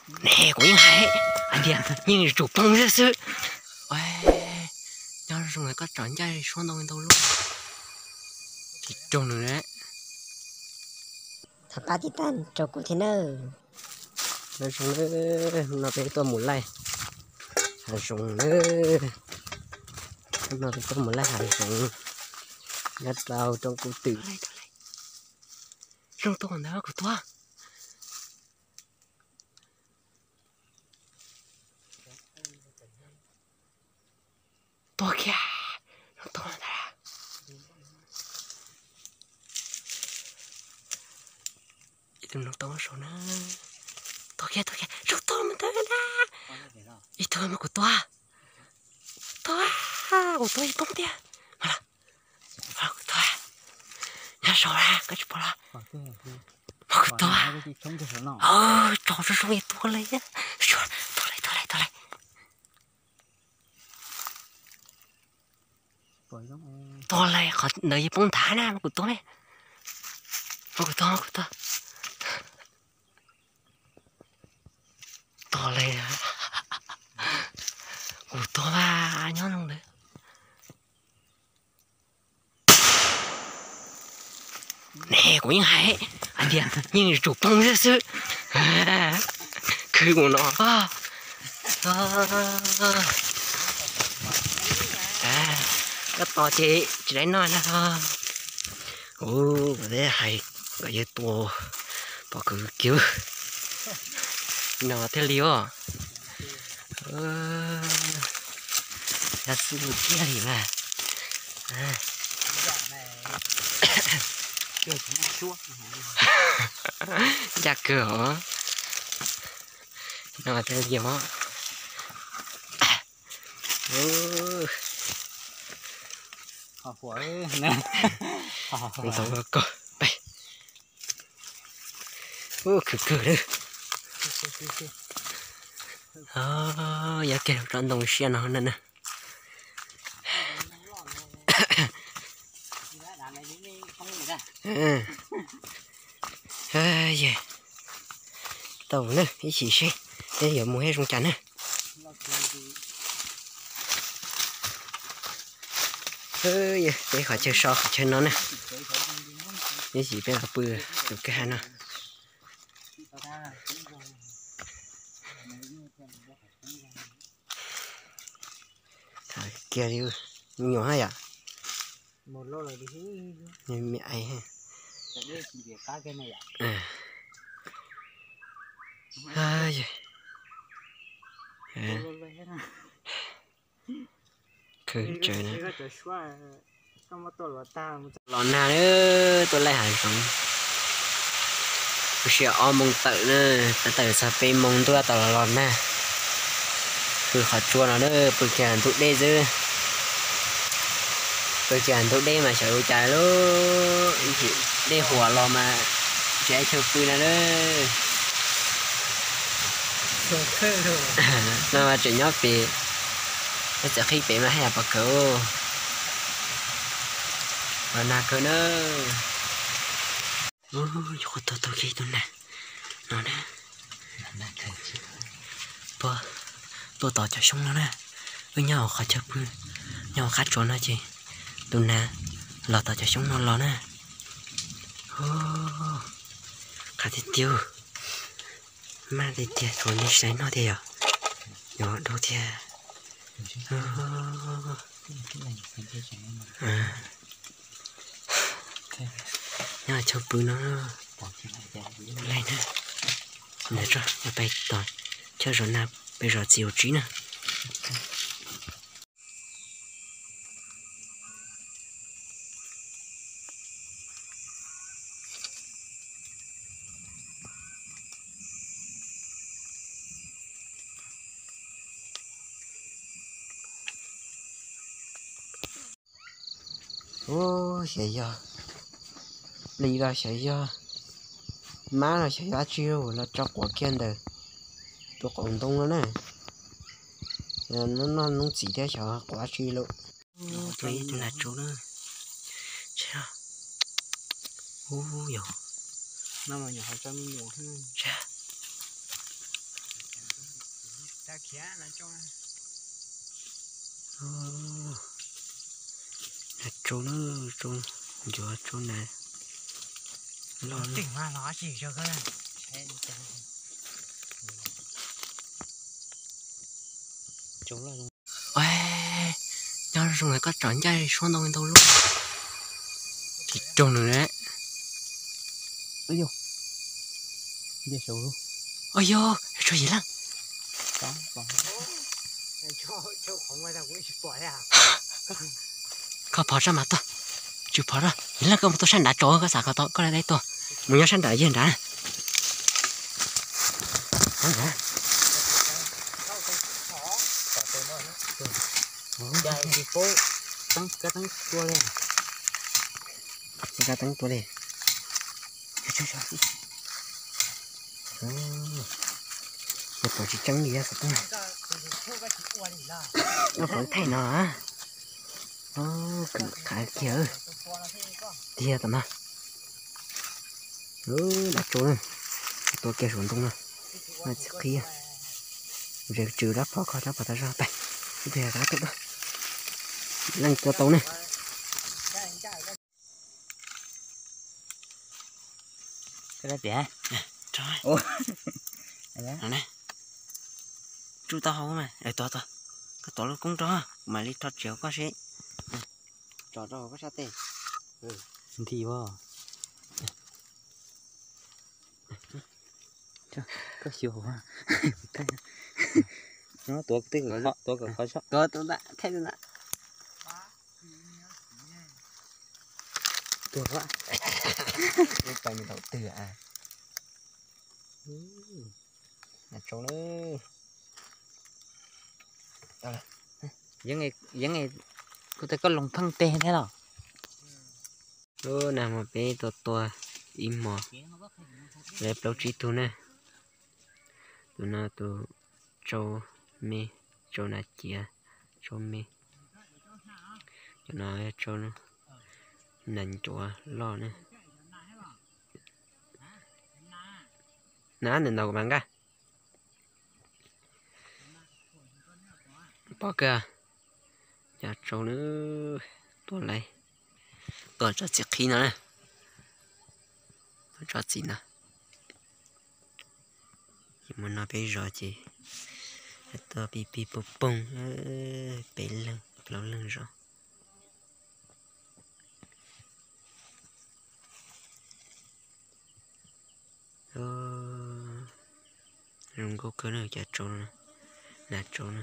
Ne, kuv yeej hais hais tias yeej tsum poob xwb xwb. Nyob zoo koj tsom ncaj suab ntau ntau lub. Tsis raug nws lawm. Thov pab tiv tauj rau kuv thiab nawb. Nyob zoo nawb, hnub no peb tuaj mus laij hav zoov nawb. Hnub no peb tuaj mus laij hav zoov nyob rau rooj kub twm. Zoo tuaj ntawd kuv tuaj. Tuag kiag, tuag ntawd. Ib tug no tau saum na. Tuag kiag, tuag kiag, saum tuag mus ntawd na. Ib tug mas kuv tuag. Tuag, kuv tuag ib poob tiag. Kuv tuag. Nyob saud na, koj tsis pom los? Mas kuv tuag. Tso zoo zoo es tuag lawm. Tuag lawm, tuag lawm, tuag lawm. Tuag lawm, qhov ntawd yeej poob nthav na, mas kuv tuag ne. Mas kuv tuag, mas kuv tuag. Tuag lawm. Kuv tuag mas nyob zoo ntawd. Ne, kuv yeej hais hais tias yeej tsum poob xwb xwb. Khwv mus no. Koj tos ces tsis laib noj na. Ua, kuv twb hais kom yawg tua pom kwv kiag no thiaj li os. Yog xwb tiag li mas. Ncaj kawg os. No thiaj li os. Ntau koj peb. Ub, khwv kawg lawm. Yog kiag rau ntoo siab no na. Tau na, ib chim seb peb yuav mus ib zoo cas na. Peb qhov chaw so qhov chaw no na. Ib chim peb los pw tus kwj ha no. Tham kiag li, me nyuam hab yom. Me ais. Khwv tsawv na. Los nag na, tuaj laij hav zoov. Kuv sia ob moos tawm na, tawm txog peb moos ntuj tab tom los los nag. Pw qhov tsua no na, pw kiag ntug dej xwb. Pw kiag ntug dej mas xyov ua cas lub dej huam los mas tsis muaj chaw pw no na. No mas tseem nyob pem, txawm qhib pem mas haj yam pom kawg. Los nag kawg na. Yuav qhuav tau tau kiag tus nag no na. Tuaj tom cov xyoob no na. Wb nyob hauv qhov chaw pw, nyob hauv qab tsuas no ces tus nag los tom cov xyoob no los na. Qab tiag tiag, maj tiag tiag, thaum nej saib noj tiag yom. Yuav dua tiag. Nyob chaw pw no, laij na, ntawd tso, peb tos chaw zov nag, peb zov txiv ua tsib na. Ub, xyov yog plis los xyov yog mab los xyov yog dab tsi los tso quav kiag ntawm tus qaum ntoo no na. Noj noob txiv thiab xyov quav dab tsi lawm. Tus ib tug nas tsuv na. Ub yog. Ub, yog. Ub, yog. Ub, yog. Nas tsau na, tsau ncuav tsau nas loj. Nyob zoo koj tsom ncaj suab ntau ntau lub. Tsis raug nws na. Ua yog, tsau yim leej. Koj phov sab mas tuaj, tsum phov rau yim leej, koj mus tuaj sab nrad tso, koj xav koj tau koj li dai tuaj, mus nyob sab nrad yog nrad. Kab teeb tua li. Nws pom tsis tseeb li xov tooj. Nws pom thaij no. Kws qhav kiag tiag tom no. Nas tsau na, tua kiag saum ntoo no. Txiv qhib, zes tsw rab phom kho rab phom tag zog pais. Ib tug yog rab tub, leej tua tau ne. Tsuj tau hauv mas, tua tua, koj tua lub koob rau, kuv mam li rho tsiav koj seb. Tso rau hauv koj sab tes. Nthi as. Koj xyuas, tuav twb, tuav kom qhov tshaj. Tuag, ib pais mus thaum twg a? Nas tsau na. Yeeb, kuv tias koj loo pheej teg thiab los. Lub nag hmo peb tua tua ib hmo, lawv plaub tsib tug na. Tus no tus tsau me, tsau nas ciav, tsau me. Cov no yog tsau nas ncuav loj na. Na, nws ntaus kuv mas nqaj. Pom kawg, cov tsau na, tua lawm, tua tso txiv qhib no na, tso txiv no. Ces mus no peb zos ces tuaj pib pib pug poog, peb leeg plaub leeg zos. Zoo nkauj kawg na, cov tsau, nas tsau na.